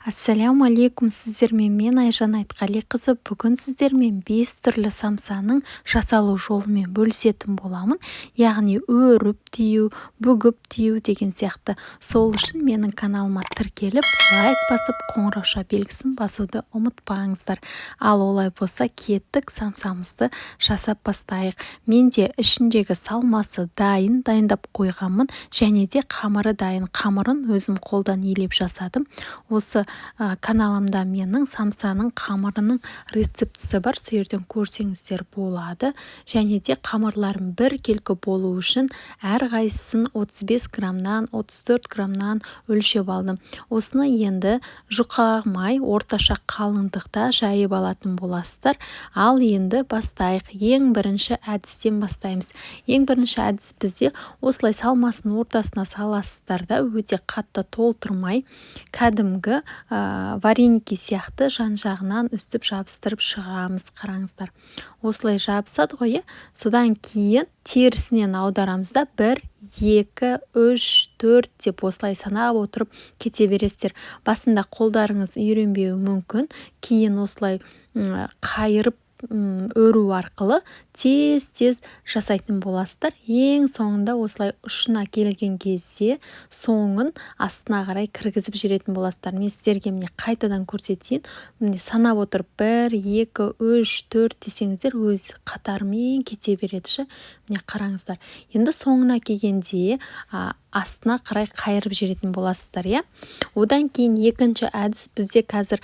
Ассалаумағалейкум! Сіздермен мен, Айжан Айтқалиқызы. Бүгін сіздермен 5 түрлі самсаның жасалу жолымен бөлісетін боламын, яғни өріп түю, бүгіп түю деген сияқты. Сол үшін менің каналыма тіркеліп, лайк басып, қоңырауша белгісін басуды ұмытпаңыздар. Ал олай болса, кеттік, самсамызды жасап бастайық. Менде ішіндегі салмасы дайын, дайындап қойғанмын, және де қамыры дайын. Қамырын өзім қолдан илеп жасадым. Осы каналымда менің самсаның қамырының рецептісі бар, сол жерден көрсеңіздер болады. Және де қамырларым біркелкі болу үшін әрқайсысын 35 граммнан, 34 граммнан өлшеп алдым. Осыны енді жұқа май, орташа қалыңдықта жайып алатын боласыздар. Ал енді бастайық. Ең бірінші әдістен бастаймыз. Ең бірінші әдіс бізде осылай салмасын ортасына саласыздар да, өте қатты толтырмай, кәдімгі вареники сияқты жан-жағынан үстіп жабыстырып шығамыз. Қараңыздар, осылай жабысады ғой, иә. Содан кейін терісінен аударамыз да, 1, 2, 3, 4 деп осылай санап отырып кете бересіздер. Басында қолдарыңыз үйренбеуі мүмкін, кейін осылай қайырып өру арқылы тез-тез жасайтын боласыздар. Ең соңында осылай ұшына келген кезде соңын астына қарай кіргізіп жүретін боласыздар. Мен сіздерге, міне, қайтадан көрсетейін. Міне, санап отырып 1, 2, 3, 4 десеңіздер, өз қатарымен кете береді ше. Міне, қараңыздар. Енді соңына келгенде астына қарай қайырып жүретін боласыздар, иә. Одан кейін екінші әдіс бізде қазір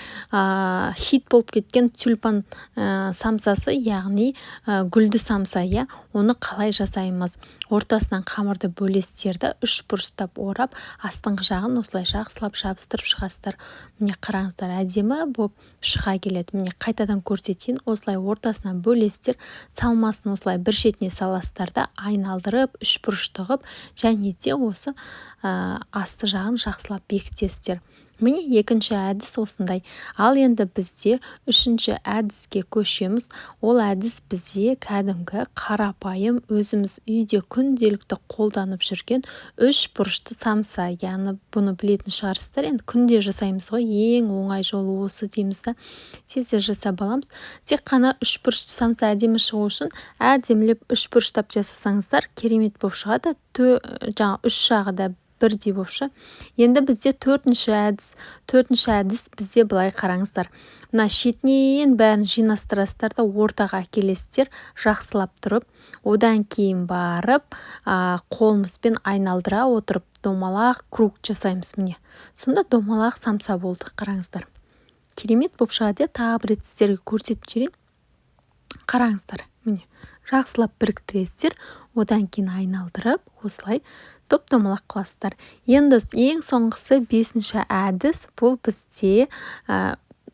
хит болып кеткен тюльпан самсасы, яғни гүлді самса, иә. Оны қалай жасаймыз? Ортасынан қамырды бөлесіздер да, үш бұрыштап орап, астыңғы жағын осылай жақсылап жабыстырып шығасыздар. Міне, қараңыздар, әдемі болып шыға келеді. Міне, қайтадан көрсетейін. Осылай ортасынан бөлесіздер, салмасын осылай бір шетіне саласыздар да, айналдырып үш бұрышты қылып, және де осы асты жағын жақсылап бекітесіздер. Міне, екінші әдіс осындай. Ал енді бізде үшінші әдіске көшеміз. Ол әдіс бізде кәдімгі қарапайым, өзіміз үйде күнделікті қолданып жүрген үш бұрышты самса. Яғни бұны білетін шығарсыздар, енді күнде жасаймыз ғой, ең оңай жолы осы дейміз да, тез жасап аламыз. Тек қана үш бұрышты самса әдемі шығу үшін әдемілеп үш бұрыштап жасасаңыздар, керемет болып шығады. Жаңа үш жағы да бірдей болып шы. Енді бізде төртінші әдіс. Төртінші әдіс бізде былай, қараңыздар. Мына шетінен бәрін жинастырасыздар да, ортаға әкелесіздер жақсылап тұрып. Одан кейін барып қолымызбен айналдыра отырып домалақ круг жасаймыз. Міне, сонда домалақ самса болды. Қараңыздар, керемет болып шығады, иә. Тағы бір рет сіздерге көрсетіп жіберейін. Қараңыздар, міне, жақсылап біріктіресіздер, одан кейін айналдырып осылай топ домалақ қыласыздар. Енді ең соңғысы, бесінші әдіс, бұл бізде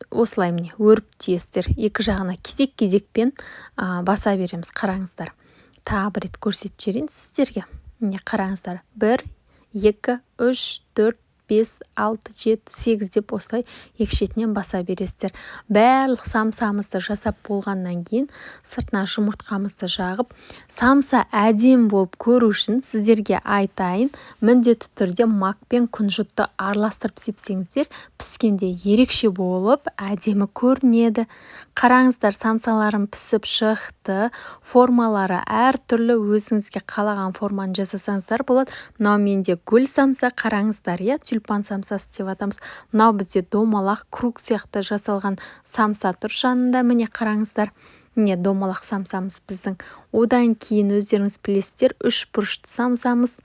осылай, міне, өріп түйесіздер. Екі жағына кезек кезекпен баса береміз. Қараңыздар, тағы бір рет көрсетіп жіберейін сіздерге. Міне, қараңыздар, 1, 2, 3, 4, 5, 6, 7, 8 деп осылай екі шетінен баса бересіздер. Барлық самсамызды жасап болғаннан кейін сыртына жұмыртқамызды жағып, самса әдемі болып көру үшін сіздерге айтайын, міндетті түрде мак пен күнжітті араластырып сепсеңіздер, піскенде ерекше болып әдемі көрінеді. Қараңыздар, самсаларым пісіп шықты. Формалары әртүрлі, өзіңізге қалаған форманы жасасаңыздар болады. Мынау менде гүл самса, қараңыздар, иә, тюльпан самсасы деп атамыз. Мынау бізде домалақ круг сияқты жасалған самса тұр жанында. Міне, қараңыздар, міне, домалақ самсамыз біздің. Одан кейін өздеріңіз білесіздер, үш бұрышты самсамыз.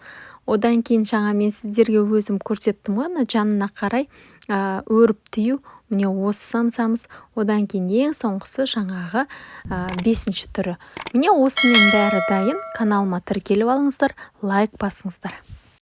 Одан кейін жаңа мен сіздерге өзім көрсеттім ғой, ана жанына қарай өріп түю, міне, осы самсамыз. Одан кейін ең соңғысы жаңағы бесінші түрі. Міне, осымен бәрі дайын. Каналыма тіркеліп алыңыздар, лайк басыңыздар.